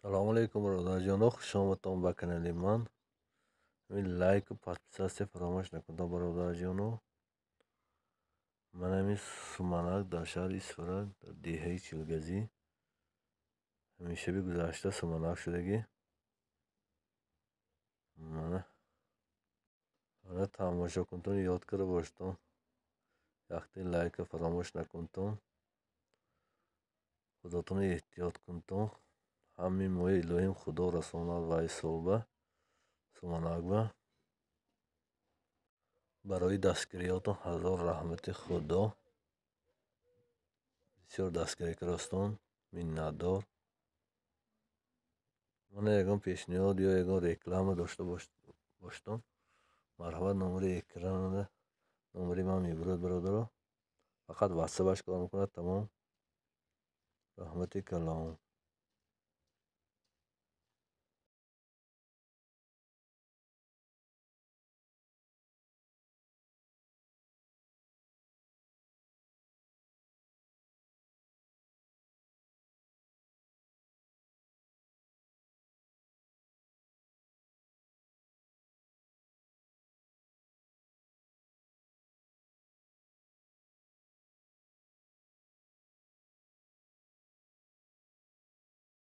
Салому алейкум, бародарҷоно, хушомадтон ба канали ман. Ҳамин лайку подписаться фаромӯш накунед, бародарҷоно. Ман ҳамин суманак дар шаҳри Исфара, дар деҳаи Чилгазӣ. Ҳамин шаби гузашта суманак шудагӣ. Мана, мана, тамошо кунтон, ёд карда бошедон. Яхте лайка фаромӯш накунтон. Худотонро эҳтиёт кунтон. Ҳамин моҳи илоҳим Худо расонад вай солба суманакба. Барои дастгириётон ҳазор раҳмати Худо. Бисёр дастгирӣ кардастон, миннатдор. Мана, ягон пешниҳод ё ягон реклама дошта бошедон, марҳамат, номери экранада номери ман мебурад, бародаро. Фақат ватсапаш кор мекунад, тамом. Раҳмати калом.